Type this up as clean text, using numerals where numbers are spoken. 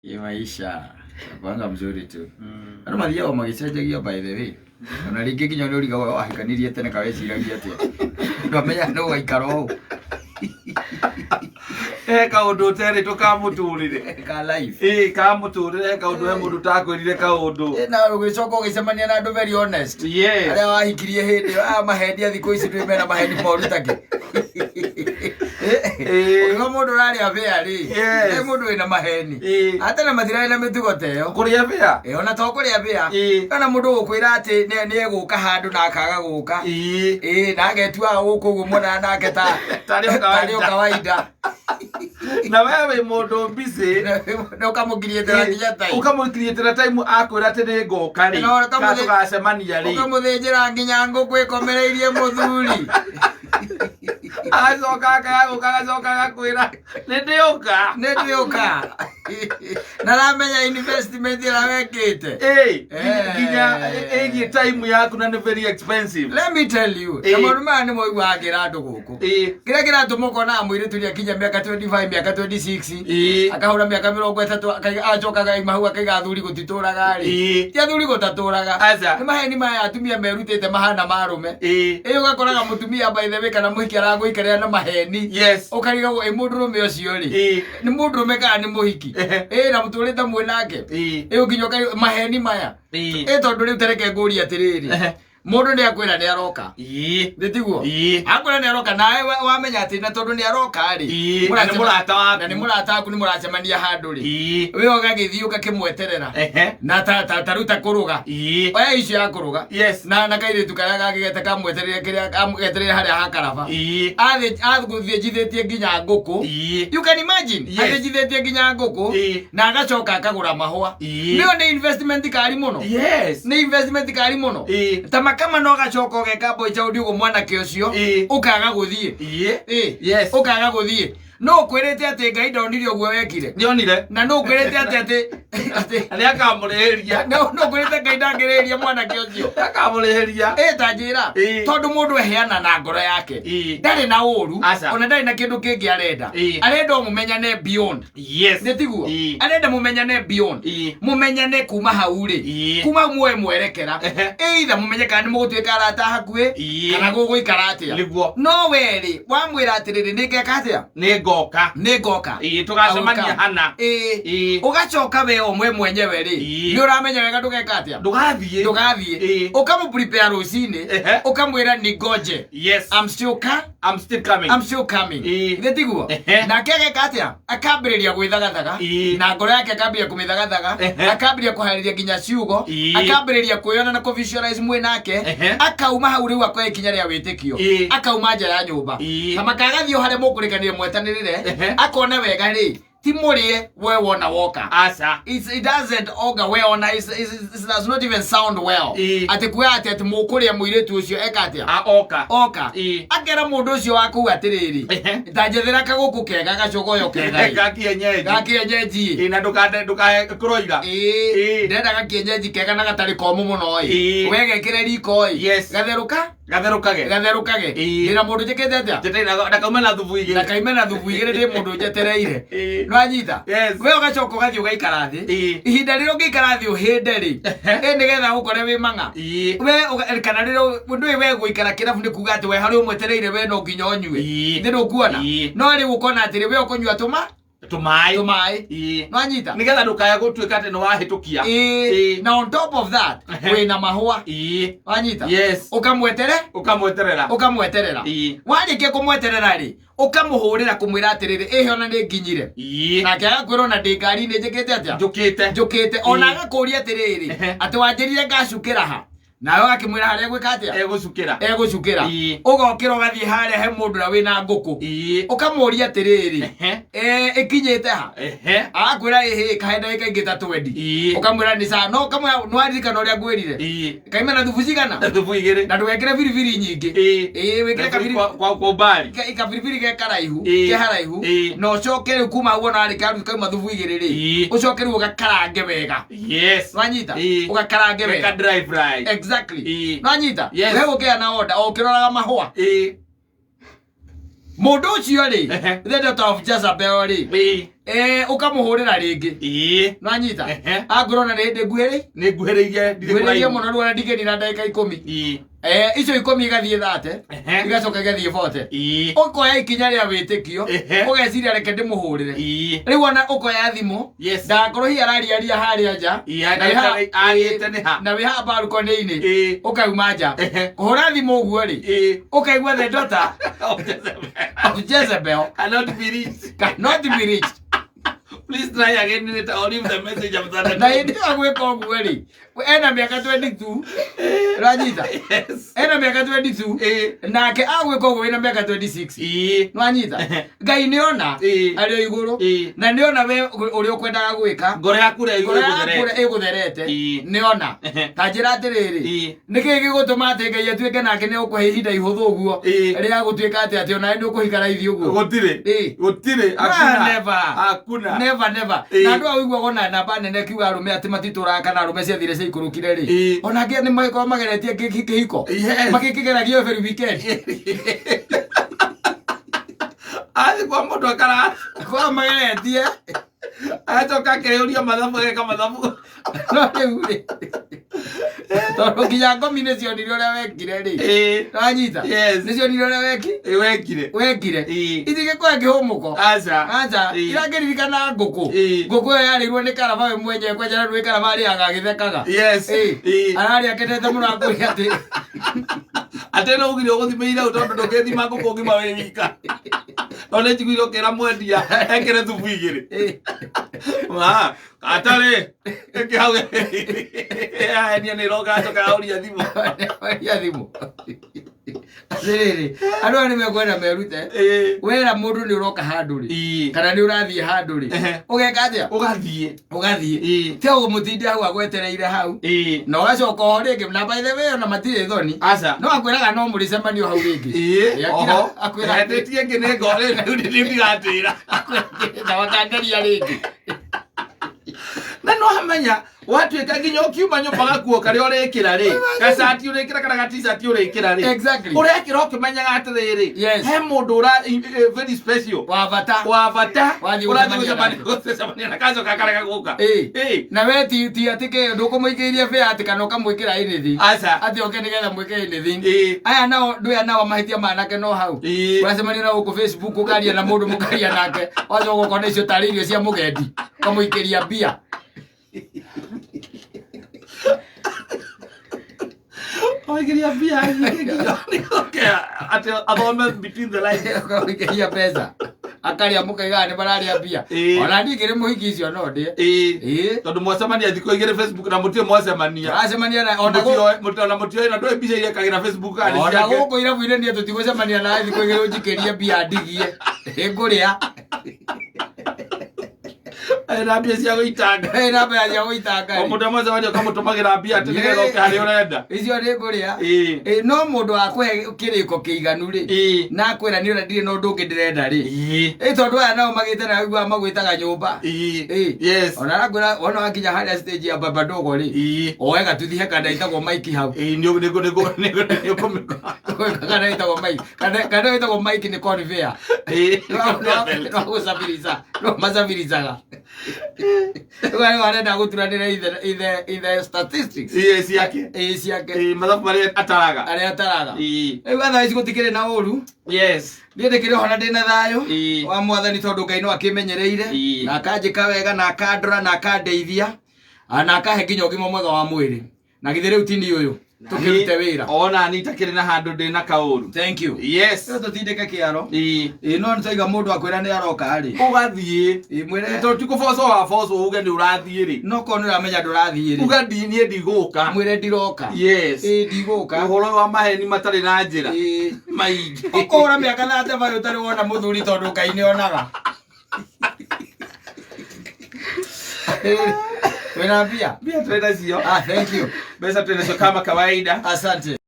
Hii maisha kwanga mzuri tu. Andũ mathiaga magĩcenjagia, by the way. Ona rĩngĩ nginya nĩ ũrigagwo wahikanirie tene ka weciragia atĩa. Ndwamenya nĩ ũgaikara ũũ. He kaũndũ ũterĩtwo ka mũtũrĩre. Ka life. Ĩĩ, ka mũtũrĩre, he kaũndũ, he mũndũ ũtakwĩrire kaũndũ. Na ũgĩcoka ũgĩcemania na andũ very honest. Yes. Arĩa wahikirie hĩndĩ ĩyo, aya maheni a thikũ ici ndũĩ mena maheni moru takĩ. Ũkiuga mũndũ ũrarĩa bĩa rĩ, he mũndũ wĩna maheni. Ate na matirarĩ na mĩtugo ta ĩyo. Kũrĩa bĩa. Ĩ, ona to kũrĩa bĩa. Kana mũndũ ũgũkwĩra atĩ nĩ egũka handũ na akaga gũka. Ĩ, na agetuaga gũkũ ũguo muonaga nake ta Tarĩ o kawaida. Tarĩ o kawaida. Na we wĩ mũndũ busy. Na ũkamũkiriĩtĩra nginya time. Ũkamũkiriĩtĩra time akwĩra atĩ nĩ ngoka rĩ. Na Kana tũgacemania rĩ. Ũkamũthĩnjĩra nginya ngũkũ ĩkomereirie mũthuri. Agacoka akaga gũka, agacoka agakwĩra nĩ ndĩũka. Nĩ ndĩũka. Na ramenya investment ĩrĩa wekĩte. Ĩĩ, nginya ĩgiĩ time yaku na nĩ very expensive. Let me tell you, na maũndũ maya nĩ moiguaga ngĩra andũ gũkũ. Kĩrĩa kĩratũma ũkonaga mũirĩtu nĩ akinya mĩaka 25, mĩaka 26, akahũra mĩaka 30, acoka akaima hau akaiga athuri gũtitũraga rĩ. Ti athuri gũtatũraga. Aca. Nĩ maheni maya atumia merutĩte mahana ma arũme. Ĩ, ũgakoraga mũtumia, by the way, kana mũhiki aragũikarĩra na maheni. Ũkarigagwo ĩ mũndũrũme ũcio rĩ, nĩ mũndũrũme kana nĩ mũhiki? Ĩ, na mũtũrĩte mwĩ nake. Ĩ, ũnginya ũkari maheni maya. Ĩ, tondũ rĩu tareke ngũrie atĩrĩrĩ, mũndũ nĩ akwĩra nĩ aroka. Nĩ tiguo? Ĩĩ. Akwĩra nĩ aroka nawe wamenya atĩ na tondũ nĩ aroka rĩ, Na nĩ mũrata waku. Na nĩ mũrata waku, nĩ mũracemania handũ rĩ, we ũgagĩthiĩ ũgakĩmweterera na ta rĩu ta kũrũga. Oya icio ya kũrũga. Na kairĩtu karĩa gangĩgete kamwetereire kĩrĩa kamwetereire harĩa hakaraba. Athĩnjithĩtie nginya ngũkũ. You can imagine. Athĩnjithĩtie nginya ngũkũ na agacoka akagũra mahũa. Nĩyo nĩ investment kari mũno. Nĩ investment kari mũno. Ta makama no gacoka ũgeka boy child ũguo mwanake ũcio ũkaga gũthiĩ. Ĩ. Ũkaga gũthiĩ. No ũkwĩrĩte atĩ Ngai ndonire ũguo wekire. Nĩonire. Na no ũkwĩrĩte atĩ Nĩ akamũrĩhĩria. No ũkwĩrĩte Ngai ndangĩrĩria mwanake ũcio. Nĩ akamũrĩhĩria. Ĩ, ta njĩra. Tondũ mũndũ eheana na ngoro yake. Ndarĩ na ũru. Aca. Ona ndarĩ na kĩndũ kĩngĩ arenda. Arenda o mũmenyane beyond. Nĩ tiguo? Arenda mũmenyane beyond. Mũmenyane kuma hau rĩ. Kuma muoe mwerekera. Either mũmenye kana nĩ mũgũtuĩka arata hakuhĩ kana gũgũikara atĩa. Nĩguo. No we rĩ, wamwĩra atĩrĩrĩ, nĩ ngeka atĩa? Nĩ ngoka. Nĩ ngoka. Ĩĩ, tũgacemania hana. Ũgacoka we ũmwe mwenyewe rĩ, nĩ ũramenya wega ndũgeka atĩa? Ndũgathiĩ. Ndũgathiĩ. Ũkamũ prepare rũcinĩ. Ũkamwĩra ningoje. I'm still ka I'm still coming. I'm still coming. Nĩ tiguo? Nake ageka atĩa? Akambĩrĩria gwĩthagathaga. Na ngoro yake akambĩrĩria kũmĩthagathaga. Akambĩrĩria kũharĩria nginya ciugo. Akambĩrĩria kwĩyona na kũ-visualize mwĩ nake. Akauma hau rĩu akoya ikinya rĩa wĩtĩkio. Akauma nja ya nyũmba. Na makagathiĩ o harĩa mũkũrĩkanire mwetanĩrĩre. Akona wega rĩ, ti mũrĩe we wona woka. Aca. It doesn't augur well ona it does not even sound well. Atĩ kuga atĩ mũkũrĩa mũirĩtu ũcio eka atĩa? A oka. Oka. Akera mũndũ ũcio wa kũu atĩrĩrĩ, ta njethera kagũkũ kega gacogoyo kega ĩ. Ga kienyeji. Ga kienyeji. Ĩĩ, na ndũkande ndũkahe kũroira. Ndĩrenda gakienyeji kega na gatarĩ komũ mũno ĩ. We gekĩre riko ĩ. Gatherũka? Gatherũkage. Gatherũkage. Ndĩna mũndũ njĩkĩte atĩa? Njetereire ndakauma na thubu igĩrĩ. Ndakaime na thubu igĩrĩ, ndĩ mũndũ njetereire. Nĩwanyita? Yes. We ũgacoka ũgathiĩ ũgaikara thĩ. Ihinda rĩrĩa ũngĩikara thĩ ũhĩnde rĩ, nĩgetha ũkore wĩ mang'a. We kana rĩrĩa ndũĩ we gũikara kĩrabu nĩ kuga atĩ we harĩa ũmwetereire we no nginya ũnyue. Nĩ ndũkuona? No rĩu ũkona atĩrĩ, we ũkũnyua tũma Tũmaĩ. Tũmaĩ. Nĩwanyita? Nĩgetha ndũkae gũtuĩka atĩ nĩwahĩtũkia. Na on top of that, wĩna mahũa. Wanyita? Yes. Ũkamwetere? Ũkamweterera. Ũkamweterera. Warĩkia kũmweterera rĩ, ũkamũhũrĩra kũmwĩra atĩrĩrĩ, ĩhĩ, ona nĩ nginyire. Nake agakwĩra ona ndĩ ngari-inĩ njĩkĩte atĩa? Njũkĩte. Njũkĩte. Ona agakũria atĩrĩrĩ, atĩ wanjĩrire ngacukĩra ha? Nawe ũgakĩmwĩra harĩa egwĩka atĩa? Egũcukĩra. Egũcukĩra. Ũgokĩra ũgathiĩ harĩa he mũndũ ũrĩa wĩna ngũkũ. Ũkamũria atĩrĩrĩ, ĩkinyĩte ha? Agakwĩra ĩhĩ, kahe ndagĩka ingĩ ta 20. Ũkamwĩra nĩ sawa, no ũkamwĩra nĩwaririkana ũrĩa ngwĩrire? Kaime na thubu cigana? Thubu igĩrĩ. Na ndũgekĩre biribiri nyingĩ. Ĩĩ, wĩkĩre kabiri Kwa umbali. Kabiribiri ge karaihu, ke haraihu. Na ũcoke rĩu kuma hau ona warĩkia kauma thubu igĩrĩ rĩ, ũcoke rĩu ũgakarange wega. Nwanyita? Ũgakarange Weka wega. Dry fry. Exactly. Nwanyita? Yes. We gũkĩya na order o ũkĩroraga mahũa. Mũndũ ũcio rĩ, Ehe. the daughter of Jezebel rĩ, Ĩĩ. Ũkamũhũrĩra rĩngĩ. Ĩĩ. Nwanyita? Ehe. Angorwo na nĩ nguhĩrĩ Nĩ nguhĩrĩirie, ndirĩ nguhĩrĩirie kũraihu. mũno, rĩu ona ndingĩnina ndagĩka 10. Ĩĩ. Icio 10 igathiĩ 30, igacoka igathiĩ 40. Ĩĩ. Ũkoya ikinya rĩa wĩtĩkio, ũgeciria reke ndĩmũhũrĩre. Rĩu ona ũkoya thimũ, ndagakorwo hihi arariaria harĩa nja, Ĩĩ, na wĩ haha- arĩte nĩ ha? Na wĩ haha balcony-inĩ, ũkauma nja kũhũra thimũ ũguo rĩ, ũkaigua the daughter of Jezebel Cannot be reached. Cannot be reached. Please try again later or leave the message after the Na hĩndĩ ĩyo gwĩka ũguo rĩ, ena mĩaka 22, ũranyita? Yes. Ena mĩaka 22, nake agwĩka ũguo wĩna mĩaka 26. Nwanyita? Ngai nĩona arĩ o igũrũ, na nĩona we ũrĩa ũkwendaga gwĩka. Ngoro yaku ũrĩa Ngoro yaku ĩgũtherete. ũrĩa ĩgũtherete. Nĩona. Ta njĩra atĩrĩrĩ, nĩkĩĩ gĩgũtũma atĩ Ngai atuĩke nake nĩ ũkũhe ihinda ihũthũ ũguo rĩa gũtuĩka atĩ onawe nĩ ũkũhika raithi ũguo? Gũtirĩ. Gũtirĩ. Ah, Hakuna. never. Hakuna. Never, never. Na andũ aya ũiguaga ona namba nene kiuga arũme atĩ matitũraga kana arũme ciathire ciaikũrũkire rĩ, ona angĩ nĩ magĩkorwo mageretie kĩhiko, magĩkĩgeragia every weekend. Athiĩ kwa mũndũ akara kwa mageretie. Agacoka akeyũria mathabu, ageka mathabu. No rĩu rĩ, tondũ nginya ngomi nĩ cionire ũrĩa wekire rĩ. Wanyita? Yes. Nĩ cionire ũrĩa Ĩĩ, wekire. Wekire. Itigĩkoya kĩhũmũko. Aca. Aca. Irakĩririkana ngũkũ. Ngũkũ ĩyo yarĩirwo nĩ karaba we mwenyewe, kwenjera rwĩ karaba arĩaga agĩthekaga. Ararĩa akenete mũno, akwĩra atĩ Atĩ no ugire ũgũthimĩire u tondũ ndũngĩthima ngũkũ ng'ima wĩ wika. No nĩ njiguire ũkĩra mwendia ekĩre thubu igĩrĩ. Ma, atarĩ. Ĩkĩ hau. Enia nĩ ĩroka acoka yaũria thimũ. Ya thimũ. Atĩrĩrĩ, andũ aya nĩ mekwenda merute. Wera mũndũ nĩ ũroka handũ rĩ, kana nĩ ũrathiĩ handũ rĩ, ũgeka atĩa? Ũgathiĩ. Ũgathiĩ. Tiga kũmũtindia hau agwetereire hau, na ũgacoka oho rĩngĩ. Na by the way, ona matirĩ thoni. Aca. No akwĩraga no mũrĩcemanio hau rĩngĩ. Oho. Akwĩra Etĩtie ĩngĩ nĩ ngorĩ rĩu nĩ ndigatĩra. Na wakangeria rĩngĩ. Na no hamenya watuĩka nginya ũkiuma nyũmba gakuo karĩa ũrĩkĩra rĩ, gacati ũrĩkĩra kana gatishati ũrĩkĩra rĩ, ũrekĩra ũkĩmenyaga atĩrĩrĩ, he mũndũ ũra very special, wa bata, wa bata, wathiĩ ũrathiĩ gũcemania. Gũcemania na kacoka karega gũka. Na we ti atĩ kĩ ndũkũmũikĩirie bĩa atĩ kana ũkamwĩkĩra anything, Aca. atĩ oke nĩgetha mwĩke anything. Aya nao ndũya nao mahĩtia manake no hau ũracemania na gũkũ Facebook, ũkaria na mũndũ, mũkaria nake, wacoka ũkona icio tarĩ irio cia mũgendi, ũkamũikĩria mbia. Oikiria mbia nyingĩ nginya nĩoke atĩ athome between the lines. Ũkamũikĩria mbeca akarĩa, mũkaigaga nĩ mararĩa mbia. Ona niĩ ngĩrĩ mũhiki icio no ndĩe. Tondũ mwacemania thikũ igĩrĩ Facebook na mũtirĩ mwacemania. Tũracemania na ona Ona mũtioĩ na ndũĩ mbica iria ekagĩra Facebook kana nĩ ona ciake. Gũkũ irabu-inĩ niĩ tũtigũcemania nawe thikũ igĩrĩ ũnjikĩrie mbia ndigie ĩngũrĩa. Ena mbia cia gũitanga. Ĩna mbia cia gũitanga O rĩ. mũndũ amwacemania ũkamũtũmagĩra mbia atĩ nĩgetha ũke harĩa ũrenda. Icio nĩ ngũrĩa. No mũndũ akũhe kĩrĩko kĩiganu rĩ, na akwĩra nĩ ũrĩa ndirĩ na ũndũ ũngĩ ndĩrenda rĩ, tondũ aya nao magĩte na ũiguaga magwĩtaga nyũmba. Ona arakwĩra wona wakinya harĩa stage ya baba ndogo rĩ, oe gatuthi he kanda ĩtagwo Mike hau. Ĩĩ, nĩ nĩ nĩ nĩ nĩ ũkũmĩkora. Kana ĩtagwo Mike, kana ĩtagwo Mike nĩ conveyor. No gũcabirica no macabiricaga rĩu arĩa arenda gũturanĩra ithe statistics. Ĩĩ, ciake. Ĩĩ, ciake. Ĩĩ, mathabu marĩa ataraga. Arĩa ataraga. Rĩu thaa ici gũtikĩrĩ na ũru. Niĩ ndĩkĩrĩ oho na ndĩna thayũ wa Mwathani, tondũ Ngai no akĩmenyereire, na akanjĩka wega, na akandora, na akandeithia, na akahe nginya ũgima mwega wa mwĩrĩ. Na githĩ rĩu tini ũyũ tũkĩrute wĩra. Ona ni itakĩrĩ na handũ ndĩ na kaũru. Thank you. Rĩu tũtindĩke kĩaro. Ĩĩ, no nĩ twaiga mũndũ akwĩra nĩ aroka rĩ, Ũgathiĩ. Ĩĩ, mwĩre. Tondũ ti kũboco wa boco uge nĩ ũrathiĩ rĩ. No korwo nĩ ũramenya ndũrathiĩ rĩ, Uga ndi niĩ ndigũka. Mwĩre ndiroka. Ĩĩ, ndigũka. Ũhoro wa maheni matarĩ na njĩra maingĩ. Ũkũhũra mĩaka 35 ũtarĩ wona mũthuri, tondũ Ngai nĩ onaga. Wĩna mbia? Mbia twĩ nacio. Ah, thank you. Mbeca twĩ nacio kama kawaida. Asante.